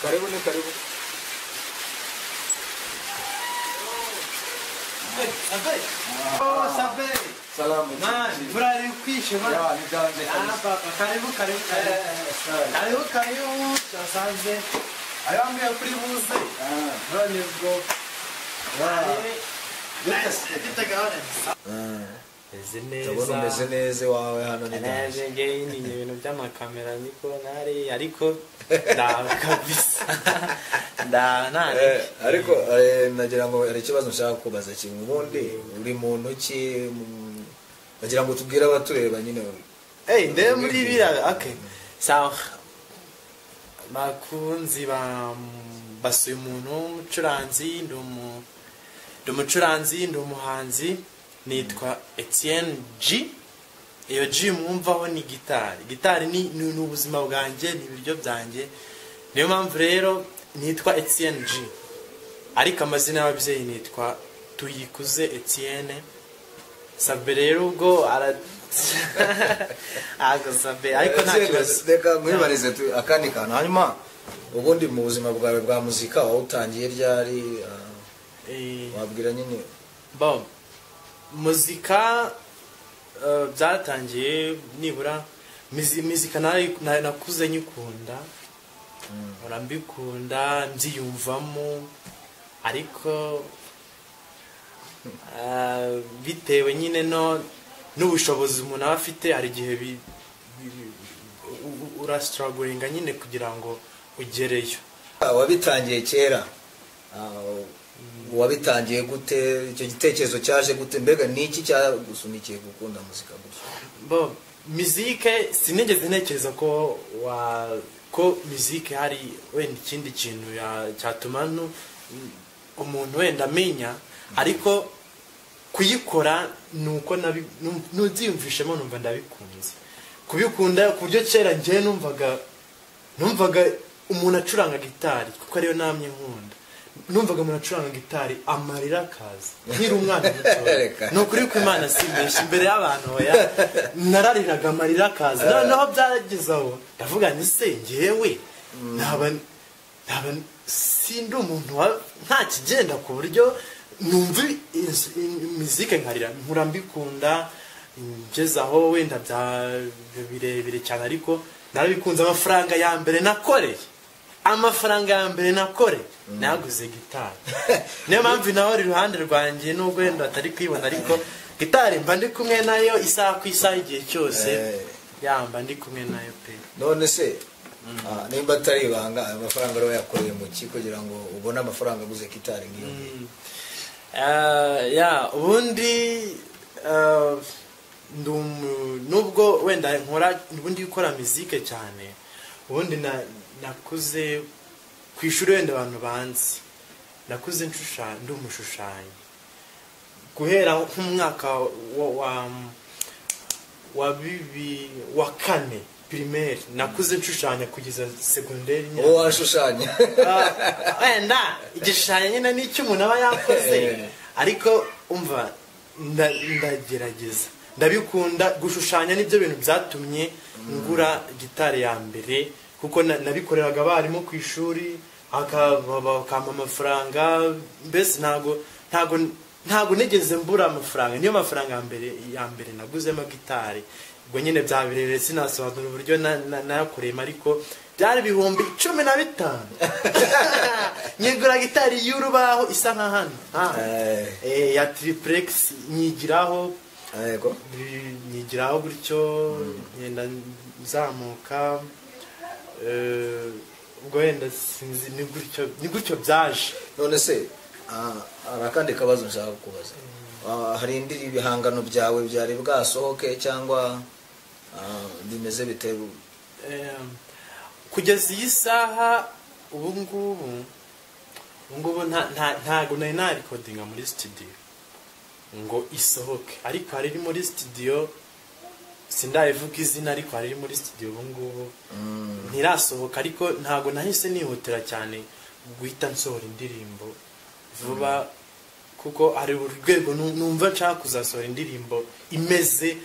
Karibu, ni karibu. Oh, Sabe. Salamu. Man, murari kwishe man. Ya, ni danje. Ah, papa, karibu karibu karibu. Karibu karibu, twasanze. Ayambwiye kuri buze. None ubwo. Meze neza. Ndabona umeze neza iwawe hano ni Neze ngewe ni ibintu by'amakamera niko nari ariko ndaho kabisa. Nda Ariko nagira ngo hari ikibazo nshaka kubaza kimwe. Ubundi uri muntu ki, nagira ngo tubwire abatureba nyine. Nde muri bira okay. Sawa. Bakunzi ba basuye umuntu w'umucuranzi, ndi umucuranzi, ndi umuhanzi, nitwa Etienne G. Iyo G mwumvaho ni gitari. Gitari ni ubuzima bwanjye, ni ibiryo byanjye. Niyo mpamvu rero nitwa Etienne G. Ariko amazina y'ababyeyi nitwa Tuyikuze Etienne. Sabe rero ubwo Ago Sabe ariko nta kibazo. Reka nkwibarize akandi kantu. Hanyuma ubundi mu buzima bwawe bwa muzika wawutangiye ryari? Wabwira nyine. Bon, muzika byatangiye nibura muzika nakuze nyikunda, urambikunda mbyiyumvamo, ariko bitewe nyine no n'ubushobozi umuntu aba afite, hari igihe urastrugglinga nyine kugira ngo ugereyo. Wabitangiye kera, wabitangiye gute? Icyo gitekerezo cyaje gute? Mbega ni iki cyagusunikiye gukunda muzika gutyo? Bo, muzike sinigeze ntekereza ko ko muzike hari wenda ikindi kintu cyatuma umuntu wenda amenya, ariko kuyikora nuko nubyiyumvishemo numva ndabikunze. Kubikunda ku buryo kera njye numvaga umuntu acuranga gitari, kuko ariyo namye nkunda. Numvaga umuntu acuranga gitari amarira akaza nkiri umwana muto. Ni ukuri ko Imana simbesha imbere y'abantu, oya, narariraga amarira akaza. Noneho byarageze aho ndavuga nti se njyewe naba sindi umuntu nta kigenda ku buryo numva muzike nkarira. Nkura mbikunda ngeze aho wenda bya birebire cyane, ariko narabikunze. Amafaranga ya mbere nakoreye, amafaranga ya mbere nakore naguze gitari. Niyo mpamvu nawe uri iruhande rwanjye nubwo wenda atari kwibona, ariko gitari mba ndi kumwe nayo isaha ku isaha igihe cyose, yamba ndi kumwe nayo pe. None se nimba atari ibanga, ayo mafaranga rero yakoreye mu ki kugira ngo ubone amafaranga aguze gitari nk'iyo? Ya ubundi nubwo wenda nkora ubundi gukora muzike cyane, ubundi nakuze ku ishuri wenda abantu banzi, nakuze ndi umushushanyi guhera nk'umwaka wa 4 primaire, nakuze nshushanya kugeza secondaire. Wowe washushanya? Wenda igishushanyo nyine n'icyo umuntu aba yakoze, ariko umva ndagerageza, ndabikunda gushushanya. Nibyo bintu byatumye ngura gitari ya mbere, kuko nabikoreraga abarimu ku ishuri bakampa amafaranga. Mbese ntago nigeze mbura amafaranga. Niyo mafaranga ya mbere naguzemo gitari. Ubwo nyine bya birebire sinasobanura uburyo nayakoreyemo, ariko byari 15,000. Nyigura gitari y'urubaho isa nka hano ya triplex, nyigiraho nyigiraho gutyo ngenda nzamuka. Ubwo wenda sinzi ni gutyo byaje. None se hari akandi kabazo nshaka kubaza. Hari indi ibihangano byawe byari bwasohoke cyangwa bimeze bite? Kugeza iyi saha ubu ngubu ntago nari narikodinga muri studio ngo isohoke, ariko hari iri muri studio, sindayivuga izina, ariko hari iri muri studio ubu ngubu ntirasohoka. Ariko ntago nahise nihutira cyane guhita nsohora indirimbo vuba, kuko hari urwego numva nshaka kuzasohora indirimbo imeze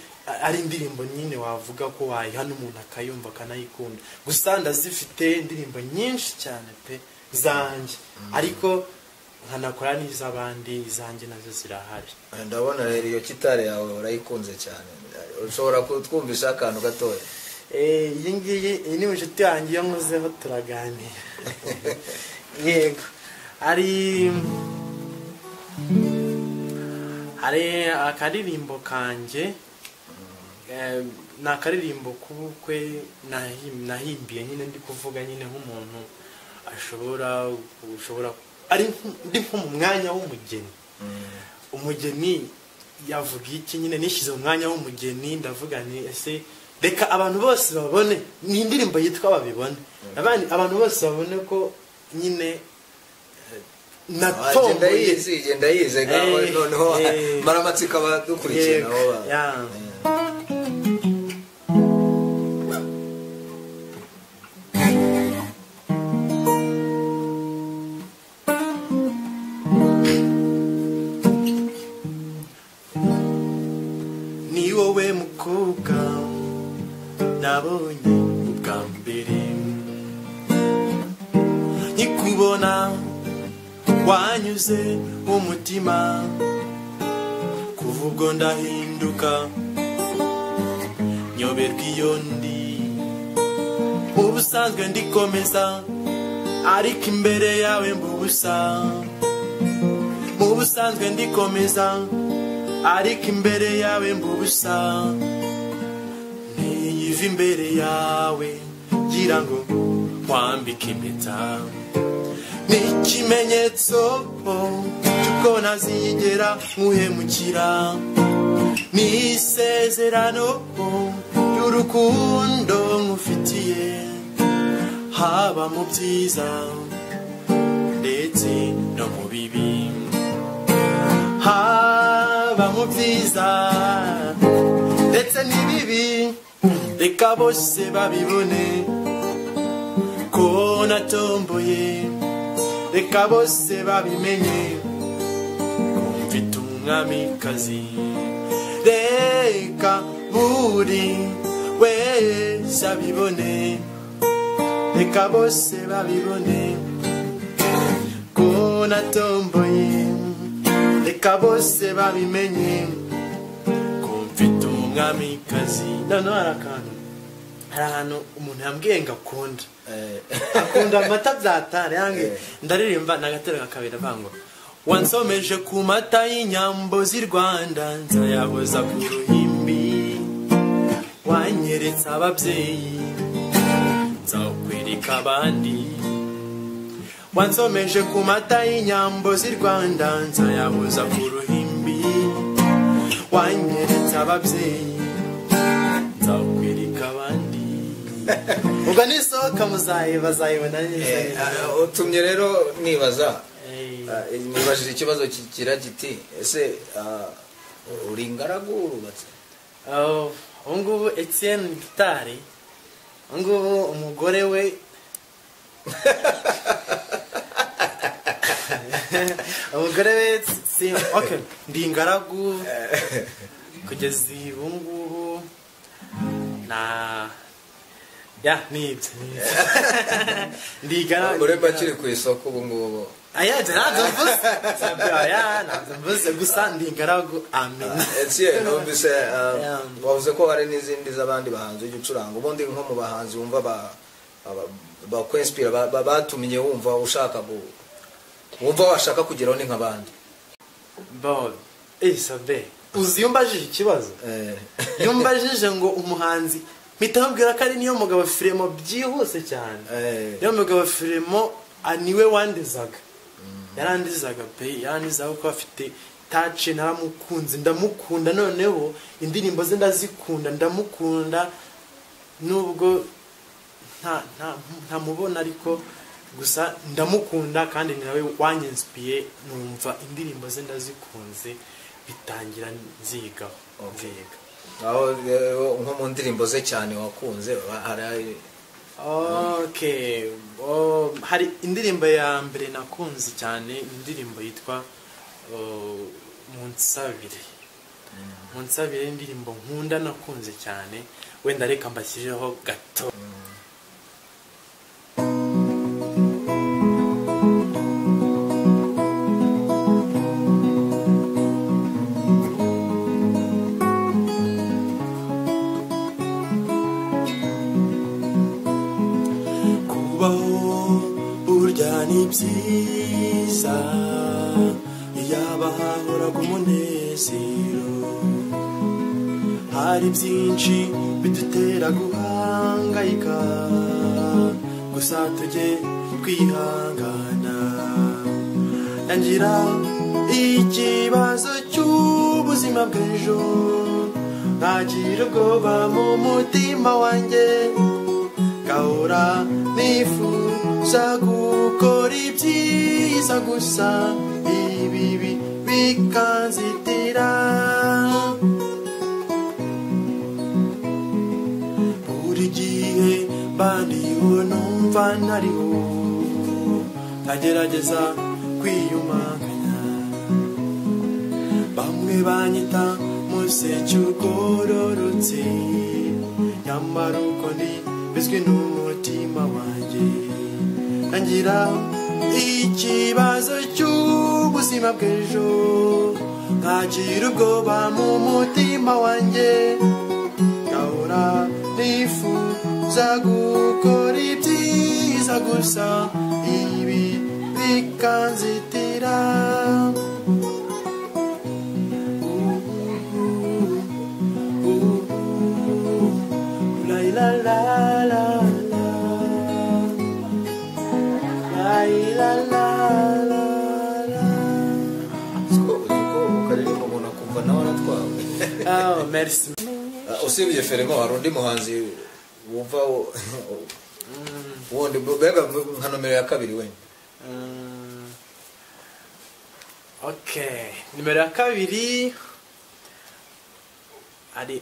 Ari indirimbo nyine wavuga ko wayiha n'umuntu akayumva akanayikunda. Gusa ndazifite indirimbo nyinshi cyane pe zanjye, ariko nkanakora n'iz'abandi, izanjye nazo zirahari. Ndabona rero iyo kitari yawe urayikunze cyane, ushobora kutwumvisha akantu gatoya? Iyi ngiyi, iyi ni inshuti yanjye, iyo nkozeho turaganira. Yego, hari akaririmbo kanjye, ni akaririmbo k'ubukwe nahimbiye nyine, ndi kuvuga nyine nk'umuntu ashobora ushobora ari ndi nko mu mwanya w'umugeni. Umugeni yavuga iki? Nyine nishyize mu mwanya w'umugeni, ndavuga ni ese reka abantu bose babone, ni indirimbo yitwa Babibone, abandi abantu bose babone ko nyine natomboye. Genda yize, genda yize ngaho. Noneho maramatsiko abadukurikiye nabo ba Ni wowe mukobwa nabonye ubwa mbere, nkikubona wanyuze umutima, kuva ubwo ndahinduka nyoberwa iyo ndi. Ubusanzwe ndikomeza, ariko imbere yawe mbubusa. Mu busanzwe ndikomeza, ariko imbere yawe mbubusa. Ntiyiva imbere yawe ngira ngo nkwambike impeta, ni ikimenyetso cy'uko ntazigera nkuhemukira, ni isezerano ry'urukundo nkufitiye, haba mu byiza ndetse no mu bibi, haba mu byiza ndetse n'ibibi. Reka bose babibone ko natomboye, reka bose babimenye ko mfite umwamikazi. Reka buri wese abibone, reka bose babibone ko natomboye, reka bose babimenye ko mfite umwamikazi. Noneho hari akantu, hari ahantu umuntu yambwiye ngo akunda akunda amata byatari yange, ndaririmba nagatero kabiri avuga ngo wansomeje ku mata y'inyambo z'i Rwanda, nzayahoza ku ruhimbi, wanyeretse ababyeyi nzakwereka abandi. Wansomeje ku mata y'inyambo z'i Rwanda, nzayahoza ku ruhimbi, wanyeretse ababyeyi nzakwereka abandi. Ubwo nisohoka bazayibona neza. Utumye rero nibaza, nibajije ikibazo kigira kiti ese uri ingaragu urubatse? Ubu ngubu Etienne Gitari, ubu ngubu umugore we umugore we si okay, ndi ingaragu kugeza ubu ngubu na ya nibyo ndi ingaragu. Ureba akiri ku isoko ubu ngubu? Aya ntabyo mvuze, aya ntabyo mvuze, gusa ndi ingaragu. Amen. Etienne, numvise wavuze ko hari n'izindi z'abandi bahanzi ujya ucuranga, ubundi nko mu bahanzi wumva bakwinspira, batumye wumva ushaka wumva washaka kugeraho ni nk'abandi? Bo Sabe, uzi iyo umbajije ikibazo, iyo umbajije ngo umuhanzi, mpita nkubwira ko ari niyo mugabo Firemo byihuse cyane. Niyo mugabo Firemo niwe wandizaga, yarandizaga pe, yarandizaga kuko afite tace, naramukunze, ndamukunda, noneho indirimbo ze ndazikunda, ndamukunda nubwo ntamubona, ariko gusa ndamukunda kandi ni nawe wanyinspiye, numva indirimbo ze ndazikunze, bitangira nzigaho nziga. Aho nko mu ndirimbo ze cyane wakunze hari? Okay, hari indirimbo ya mbere nakunze cyane, indirimbo yitwa Munsabire. Munsabire indirimbo nkunda nakunze cyane, wenda reka mbashyireho gato. Kubaho burya ni byiza, iyaba hahoraga umunezero. Hari byinshi bidutera guhangayika, gusa tujye twihangana. Ngira ikibazo cy'ubuzima bw'ejo, nkagira ubwoba mu mutima wanjye, gahora nifuza gukora ibyiza gusa ibibi bikanzitira. Buri gihe mbandiho numva ntariho, nkagerageza kwiyumanganya. Bamwe banyita museke ugororotse, nyamara uko ndi bizwi n'umutima wanjye. Ngira ikibazo cy'ubuzima bw'ejo, nkagira ubwoba mu mutima wanjye, gahora nifuza gukora ibyiza gusa ibi bikanzitira. La la la la la, la la la la. Siko uko ukaririmba umuntu akumva nawe aratwawe. Oh, merci. Usibye Ferimo hari undi muhanzi wumva wundi mbega nka nomero ya kabiri wenda? Okay, nimero ya kabiri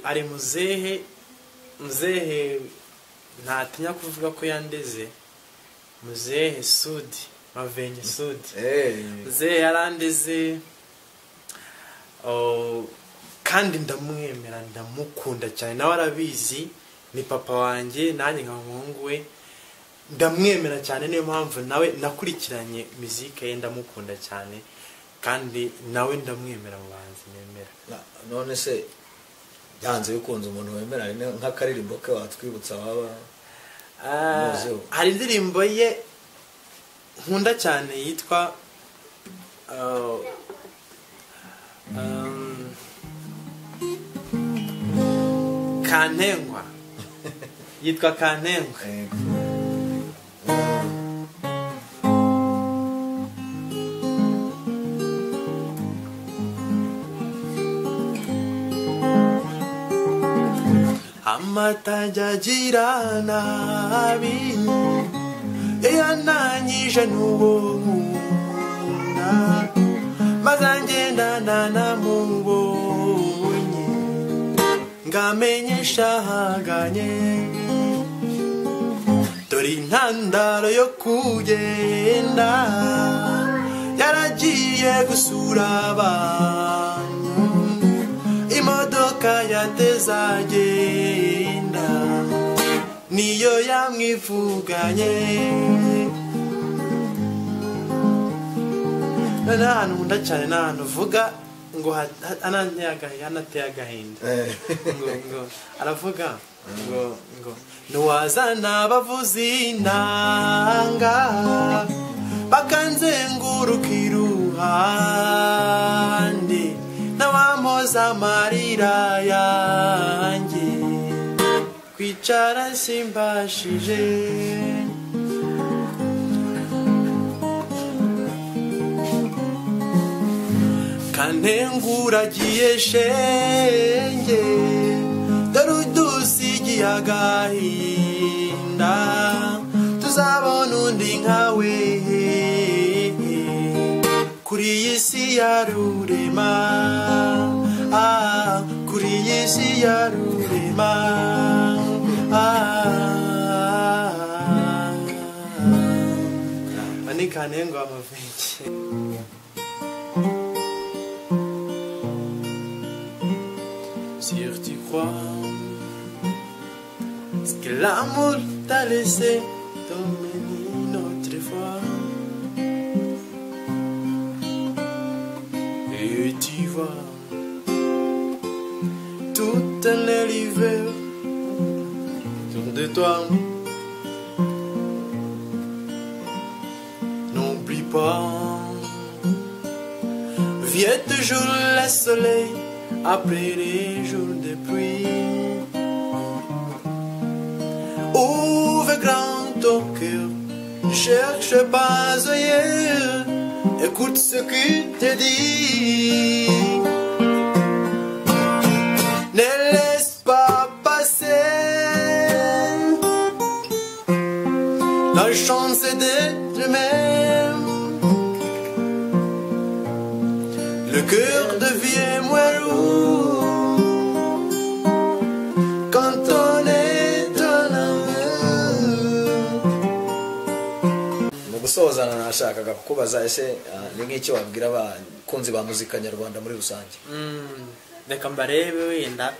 ari muzehe. Muzehe ntatinya kuvuga ko yandeze, muzehe Sudi Mavenye Sudi. Muzehe yarandeze, kandi ndamwemera, ndamukunda cyane, nawe arabizi, ni papa wanjye nanjye nka umuhungu we, ndamwemera cyane. Niyo mpamvu nawe nakurikiranye muzika ye, ndamukunda cyane, kandi nawe ndamwemera mu bahanzi nemera. None se byanze bikunze umuntu wemera nk'akaririmbo ke watwibutsa waba? Hari indirimbo ye nkunda cyane yitwa Kantengwa. Yitwa Kantengwa. Amata agira nabi yananyije n'uwo nkunda, maze ngendana namubonye ngamenyesha ahaganye. Dore intandaro yo kugenda, yaragiye gusura abantu, imodoka yatezagenda niyo yamwivuganye. N'ahantu nkunda cyane, n'ahantu uvuga ngo anateye agahinda, ngo aravuga ngo ngo ntiwazana abavuzi inanga bakanzenguruka iruhande, n'abampoza amarira yanjye, kwicara simbashije. Kantenguragiye shenge, dore udusigiye agahinda, tuzabona undi nkawe kuri iyi si ya rurema, kuri iyi si ya rurema. Ni Kantengwa Mavenye. crois ce que l'amour t'a laissé tomber une autre fois. Et tu vois toute l'hiver autour de toi. N'oublie pas, vient toujours le soleil après les jours de pluie. Ouvre grand ton cœur, ne cherche pas ailleurs, écoute ce qu'il te dit. Ne laisse pas passer la chance d'être même. Le cœur devient moins lourd quand on est en amour. Mu gusoza nashakaga kukubaza ese ni nk'icyo wabwira abakunzi ba muzika nyarwanda muri rusange? Reka mbarebe wenda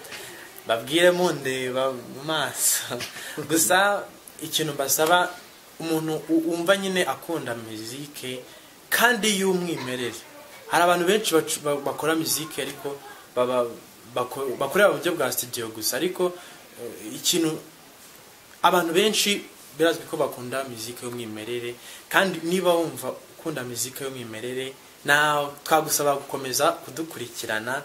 babwire mundeba mu maso. Gusa ikintu mbasaba, umuntu wumva nyine akunda muzike kandi y'umwimerere. Hari abantu benshi bakora muzike ariko bakorera mu buryo bwa studio gusa, ariko ikintu abantu benshi birazwi ko bakunda muzike y'umwimerere, kandi niba wumva ukunda muzike y'umwimerere nawe twagusaba gukomeza kudukurikirana.